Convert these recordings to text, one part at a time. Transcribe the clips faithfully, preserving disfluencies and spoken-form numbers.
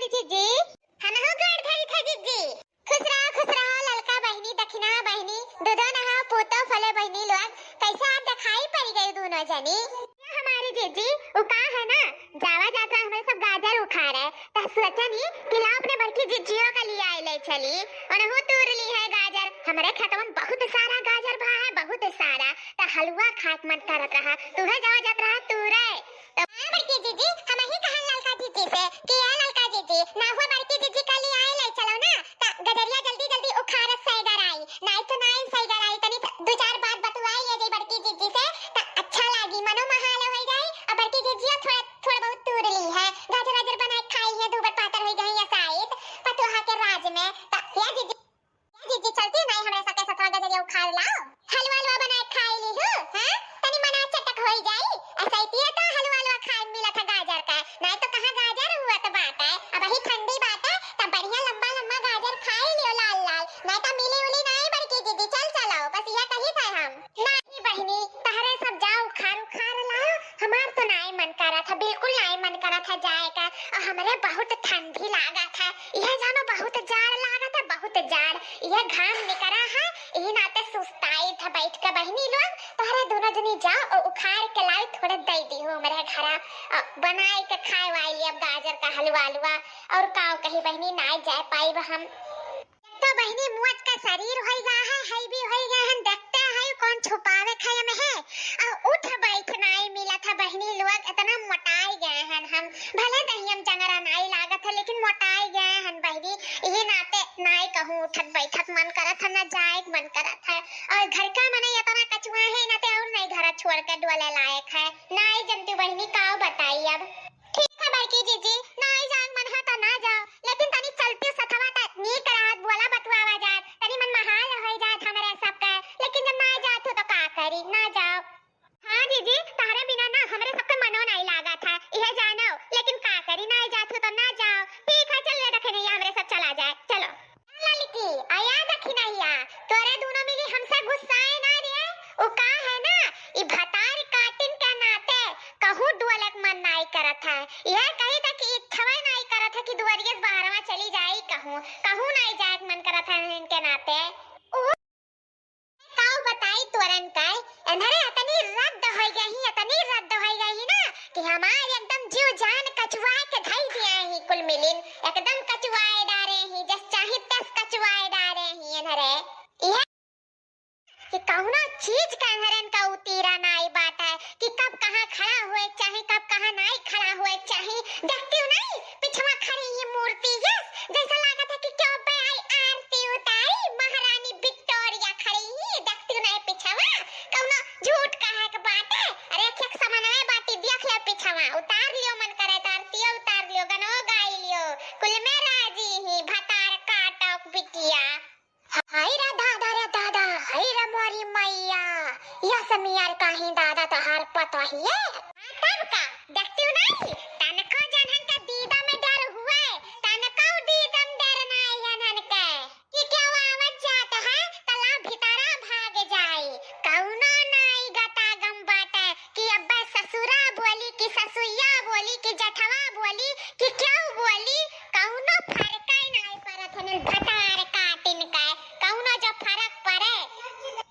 जिज्जी, हमहू गोड़ धरी थे जिज्जी। खुश रहा, खुश रहा, ललका बहिनी, दखिना बहिनी, दूधो नहाओ, पूतो फले बहिनी लोग। कैसे आज दिखाई पड़ गई दोनों जनी? हमारी जिज्जी, उ का है ना, जावा जात रहा हमरे सब गाजर उखाड़े, त सोचनी कि लाओ अपने बड़की जिज्जियों का लिए आए ले चली, उनहू तूर ली है गाजर, हमरे खेतवा में बहुत सारा गाजर भा है, बहुत सारा, त हलवा खाए के मन करत रहा, तुहे जावा जात रहा तूरे। त हाँ बड़की जिज्जी, हम ही कहन ललका जिज्जी से कि ए ललका जिज्जी, ना हुआ बड़की जिज्जी का लिए आए ले चलो ना, त गजरिया जल्दी जल्दी उखाड़त सैगर आई, नाई तो नाई सैगर आई, तनी दो चार बात बतुआई ले जाई बड़की जिज्जी से, त अच्छा लागी, मनो महाल हो जाई। अब बड़की जिज्जिया थोड़ा थोड़ा बहुत तूर ली है, गाजर वाजर बनाए खाई है, दूबर पातर हो गई है साइत पतोहा के राज में। त या जिज्जी, या जिज्जी चलती नहीं हमरे सबके सथवा गजरिया उखाड़ लाओ, हलवा हलवा बनाए खाई ली हूँ, हाँ? तनी मना चटक हो जाई। ऐसा ही पिए तो हलवा हलवा खाए मिला था गाजर का, नहीं तो कहाँ गाजर हुआ तो बात है। अब वही ठंडी बात है, तब बढ़िया लंबा लंबा गाजर खाई लियो लाल लाल, नहीं तो मिली उली नहीं बड़की जिज्जी, चल चलो, बस यह कही था हम। नहीं बहिनी, तहरे सब जाओ उखाड़ उखाड़ लाओ, हमार तो नाई मन करत है, बिल्कुल नाई मन करत है जाए का। और हमरे बहुत ठंडी लागत है, यह जानो बहुत जाड़ लागत है, बहुत जाड़। यह घाम निकरा है, यही नाते सुस्ताई था बैठ के बहिनी लोग। तहरे दोनों जनी जाओ और उखाड़ के लाई, थोड़े दे दी हो मेरे घरा, और बनाए के खाए वाली अब गाजर का हलवा हलवा। और काव कही बहिनी, नाई जाए पाई हम। तो बहिनी मुअत का शरीर होई गा है, हैवी होई गा है, देखते हैं कौन छुपावे खाए में है। और उठ बैठ नाई मिला था बहिनी लोग, इतना मोटाई गए हैं हम। भले दहियम जंगरा नाई लागत है, लेकिन मोटाई गए हैं बहिनी। यही नाते नाई कहूँ उठत बैठत मन करत है, ना जाए के मन करत है। और घर का मने इतना कचुआ है, नाते और नहीं घर छोड़ के डोले लायक है। नाई जनती बहिनी, का बताई अब। ठीक है बड़की जिज्जी, नाई जाए मन है तो ना जाओ, लेकिन तनी चलती सथवा त नीक रहत, बोला बतुआवा जात, तनी मन महाल हो जात हमरे सबके, लेकिन जब ना जात हो तो का करी, ना जाओ। हाँ जिज्जी, तहरे बिना ना हमरे सबके मनो नहीं लागा था, यह जानो, लेकिन का करी, ना जात हो तो ना जाओ। ठीक है, चलिए देखे नहीं, हमरे सब चला जाए, चलो। ललकी, आया दखिनहिया, तोरे दोनों मिली हमसे गुस्साए ना रे। उ का है ना, ई भतार काटिन के नाते कहूँ डोलक मन नाई करत है। यह कही था कि इच्छवे नाई करत है कि दुआरिये से बाहरवा चली जाई कहूँ, कहूँ नाई जाए के मन करत है इनके नाते। उ काऊ बताई तोरन का, एन्हरे अतनी रद्द होई गई, अतनी रद्द होई गई ना कि हमार एकदम जीव जान कचुआ के धई दिया ही कुल मिलिन, एकदम कचुआए डारे ही, जस चाही तस कचुआए डारे ही एन्हरे। यह कि कौनो चीज का एन्हरन का उतीरा नाई बाटे कि कब कहाँ खड़ा हुए चाही, कब कहाँ नाई खड़ा हुए चाही। देखती हो नहीं, पिछवा खड़ी ये मूर्ति यस, जैसा लागत है कि क्यों पे आई आरती उतारी, महारानी विक्टोरिया खड़ी ही। देखती हो नहीं पिछवा, कौनो झूठ कहे के बाटे। अरे एक एक समनवे बाटी, देख लियो पिछवा, उतार लियो मन करे तो आरतियो उतार लियो, गनो गाई लियो, कुल में राजी ही भतार काटक बिटिया। हाय रे दादा रे दादा, हाय रे मोरी मैया, यह समियार काहे दादा तोहार पतोहिए। तब का, देखती हो नहीं, तनको जनहन का दीदा में डर हुए, तनको दीदा में डर नाई हनन के। कि क्यों आवत जात है, तला भीतरा भाग जाई। कौनो नाई गता गम बाटे कि अब्बे ससुरा बोली कि ससुइया बोली कि जठवा बोली कि क्यों बोली, कौनो फर्क ही नाई पड़त हनन भतार काटिन के, कौनो जो फर्क पड़े।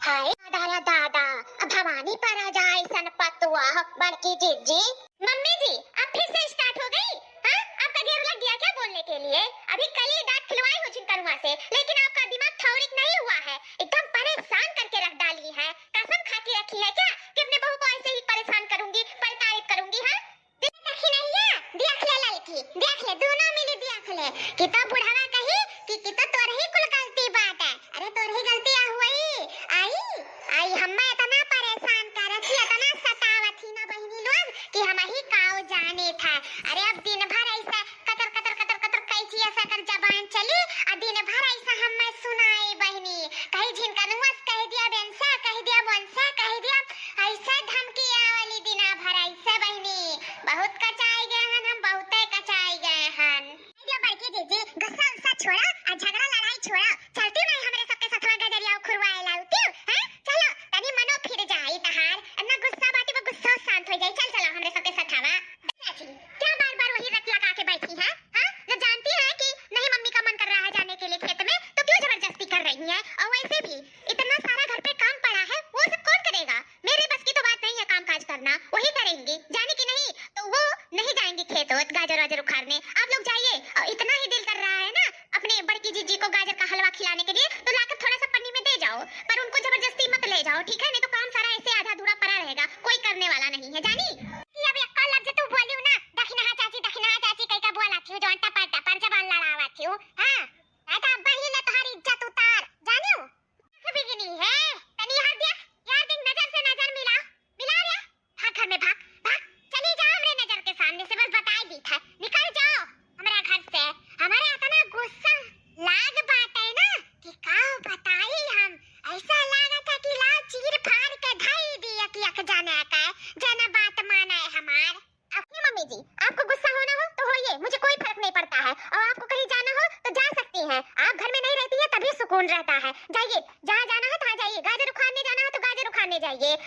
हाय दादा दादा, अब भवानी पर आ जाए सन पतुआ, बड़की जिज्जी। मम्मी जी, अब फिर से स्टार्ट हो गई? हाँ, आपका ढेर लग गया क्या बोलने के लिए? अभी कल ही दांत खिलवाई हो छिनकनुआ से, लेकिन आपका दिमाग ठौरिक नहीं हुआ है, एकदम परेशान करके रख डाली है। कसम खा के रखी है क्या कि अपने बहू को ऐसे ही परेशान करूंगी, प्रताड़ित करूंगी? हाँ, देख ले ललकी, देख ले, दोनों मिली देख ले कि तो बुढ़वा कही कि, कि तो तोर ही कुल गलती बात है। अरे तोर ही गलती आ हुई, आई, आई हम्मे इतना परेशान करत ही, इतना सतावत ही ना बहिनी लोग कि हम ही काऊ जाने था। अरे अब दिन भर ऐसा कतर कतर कतर कतर कैची ऐसा कर जबान चली, आ दिन भर ऐसा हम्मे सुनाई बहिनी, कहीं झिनकनुआ से कह दिया, बेनसा कह दिया, मनसा कह दिया, ऐसा धमकी आवली दिना भर ऐसे बहिनी। बहुत कचाई गए हन हम, बहुते कचाई गए हन। ये बड़की जिज्जी, गुस्सा उस्सा छोड़ा, आ झगड़ा लड़ाई छोड़ा। फाड़ने। आप लोग जाइए, और इतना ही दिल कर रहा है ना अपने बड़की जीजी को गाजर का हलवा खिलाने के लिए, तो लाकर थोड़ा सा पन्नी में दे जाओ, पर उनको जबरदस्ती मत ले जाओ, ठीक है? नहीं तो काम सारा ऐसे आधा अधूरा पड़ा रहेगा, कोई करने वाला नहीं है, जानी? कि अब एक्का लफ्ज तू बोलियो ना, दखिनहा चाची, दखिनहा चाची कह के बोला थी, जो टपर टपर जबान लड़ावा थी, हाँ? नहीं तो अब ही ले तुम्हारी इज्जत उतार, जानियो? बिगनी है, तनी यार दिया, यार दिन नजर से नजर मिला, मिला रे, भाग घर में भाग, भाग, चली जा हमरे नजर के सामने से, बस बताई दी था, निकल जाओ हमरा घर से। हमारे इतना गुस्सा लाग बाटे ना कि का बताई हम, ऐसा लागत है कि ला चीर फाड़ के धई दी एक एक जने के, जने बात माने हमार। अपनी मम्मी जी, आपको गुस्सा होना हो तो होइए, मुझे कोई फर्क नहीं पड़ता है, और आपको कहीं जाना हो तो जा सकती हैं। आप घर में नहीं रहती हैं तभी सुकून रहता है। जाइए, जहाँ जाना हो तहाँ जाइए, गाजर उखाड़ने जाना हो तो गाजर उखाड़ने जाइए,